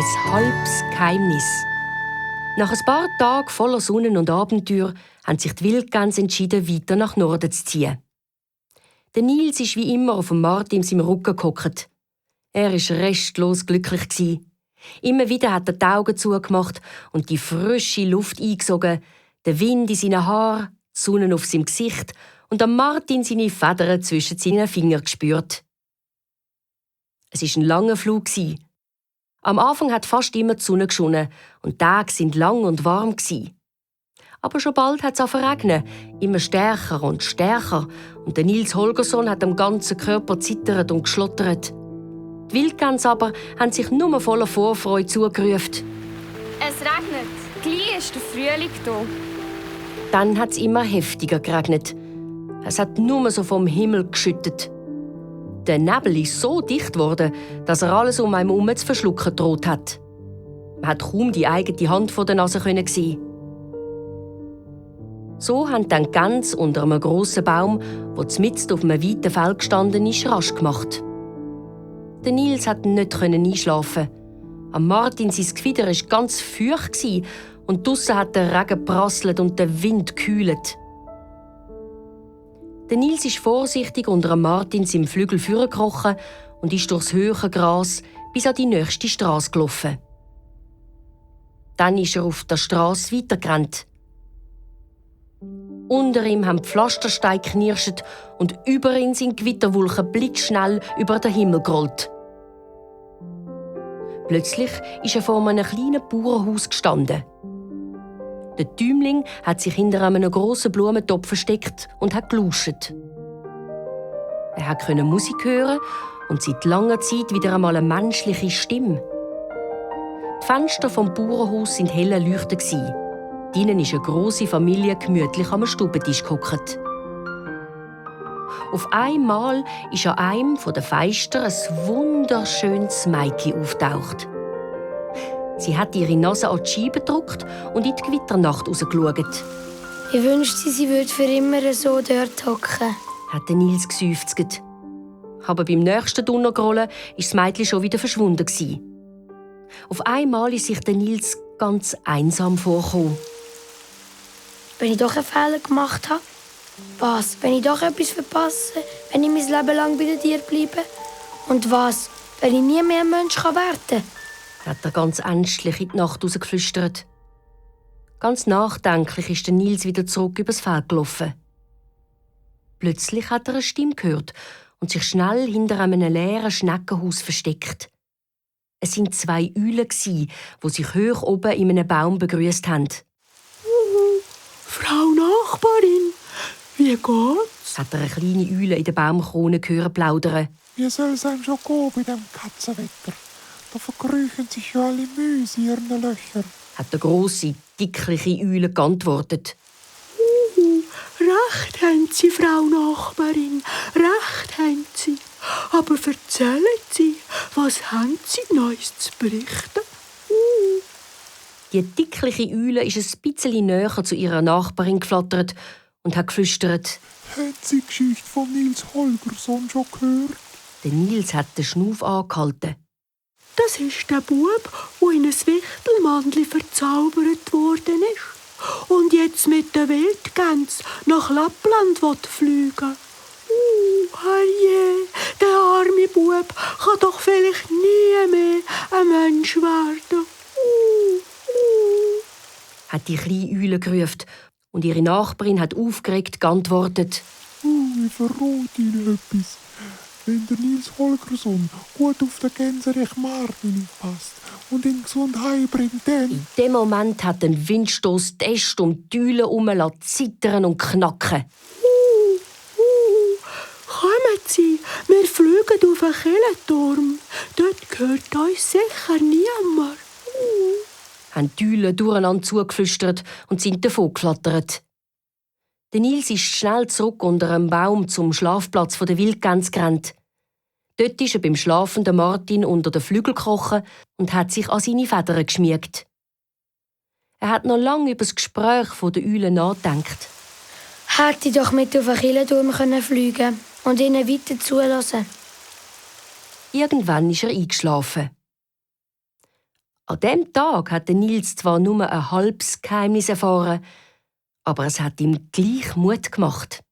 Ein halbes Geheimnis. Nach ein paar Tagen voller Sonne und Abenteuer haben sich die Wildgänse entschieden, weiter nach Norden zu ziehen. Der Nils ist wie immer auf dem Martin im Rücken gehockt. Er war restlos glücklich. Immer wieder hat er die Augen zugemacht und die frische Luft eingesogen, der Wind in seinen Haaren, die Sonne auf seinem Gesicht und am Martin seine Federn zwischen seinen Fingern gespürt. Es war ein langer Flug. Am Anfang hat fast immer die Sonne geschonnen und die Tage waren lang und warm. Aber schon bald hat es verregnet, immer stärker und stärker. Und der Nils Holgersson hat am ganzen Körper zittert und geschlottert. Die Wildgänse aber haben sich nur voller Vorfreude zugerufen. Es regnet. Gleich ist der Frühling da. Dann hat es immer heftiger geregnet. Es hat nur so vom Himmel geschüttet. Der Nebel ist so dicht geworden, dass er alles um einen herum zu verschlucken droht hat. Man hat kaum die eigene Hand vor der Nase sehen. So haben dann die Gänse unter einem grossen Baum, der mitten auf einem weiten Feld gestanden ist, rasch gemacht. Der Nils konnte nicht einschlafen. Am Martin sein Gefieder war ganz feucht und draussen hat der Regen prasselt und der Wind gekühlt. Der Nils ist vorsichtig unter Martin im Flügel vorgekrochen und ist durchs hohe Gras bis an die nächste Strasse gelaufen. Dann ist er auf der Strasse weitergerannt. Unter ihm haben die Pflastersteine geknirscht und über ihn sind Gewitterwolken blitzschnell über den Himmel gerollt. Plötzlich ist er vor einem kleinen Bauernhaus gestanden. Der Tümmling hat sich hinter einem grossen Blumentopf versteckt und hat gelauscht. Er konnte Musik hören und seit langer Zeit wieder einmal eine menschliche Stimme. Die Fenster vom Bauernhaus waren hell erleuchtet. Drinnen ist eine grosse Familie gemütlich am Stubentisch gehockt. Auf einmal ist an einem der Fenster ein wunderschönes Mädchen auftaucht. Sie hat ihre Nase an die Scheibe gedrückt und in die Gewitternacht rausgeschaut. Ich wünschte, sie würde für immer so dort hocken, hat Nils geseufzt. Aber beim nächsten Donnergrollen war das Mädchen schon wieder verschwunden. Auf einmal ist sich Nils ganz einsam vorgekommen. Wenn ich doch einen Fehler gemacht habe? Was, wenn ich doch etwas verpasse, wenn ich mein Leben lang bei dir bleibe? Und was, wenn ich nie mehr ein Mensch werden kann? Hat er ganz ängstlich in die Nacht rausgeflüstert. Ganz nachdenklich ist der Nils wieder zurück übers Feld gelaufen. Plötzlich hat er eine Stimme gehört und sich schnell hinter einem leeren Schneckenhaus versteckt. Es waren 2 Eulen, die sich hoch oben in einem Baum begrüßt haben. Frau Nachbarin, wie geht's? Hat er eine kleine Eule in der Baumkrone gehört plaudern. Wie soll es einem schon gehen bei diesem Katzenwetter? Da verkriechen sich ja alle Mäuse in ihren Löchern. Hat der grosse, dickliche Eule geantwortet. Recht haben Sie, Frau Nachbarin, recht haben Sie. Aber erzählen Sie, was haben Sie Neues zu berichten? Die dickliche Eule ist ein bisschen näher zu ihrer Nachbarin geflattert und hat geflüstert. Haben Sie die Geschichte von Nils Holgersson schon gehört? Der Nils hat den Schnuff angehalten. Das ist der Bub, der in ein Wichtelmannli verzaubert worden ist und jetzt mit der Wildgans nach Lappland fliegen. Herrje, der arme Bub kann doch vielleicht nie mehr ein Mensch werden. Hat die kleine Eule gerufen und ihre Nachbarin hat aufgeregt geantwortet. Ich verrate Ihnen etwas. Wenn der Nils Holgersson gut auf den Gänserich Martin aufpasst und ihn gesund heimbringt, dann... In dem Moment hat ein Windstoß die Äste um die Eule herum zittern und knacken. Kommen Sie, wir fliegen auf einen Kellenturm. Dort gehört uns sicher niemand. Haben die Eulen durcheinander zugeflüstert und sind davongeflattert. Der Nils ist schnell zurück unter einem Baum zum Schlafplatz der Wildgänse gerannt. Dort ist er beim schlafenden Martin unter den Flügel gekrochen und hat sich an seine Federn geschmiegt. Er hat noch lange über das Gespräch der Eulen nachgedacht. Hätte ich doch mit auf einen Kirchenturm fliegen können und ihnen weiter zulassen. Irgendwann ist er eingeschlafen. An diesem Tag hat Nils zwar nur ein halbes Geheimnis erfahren, aber es hat ihm gleich Mut gemacht.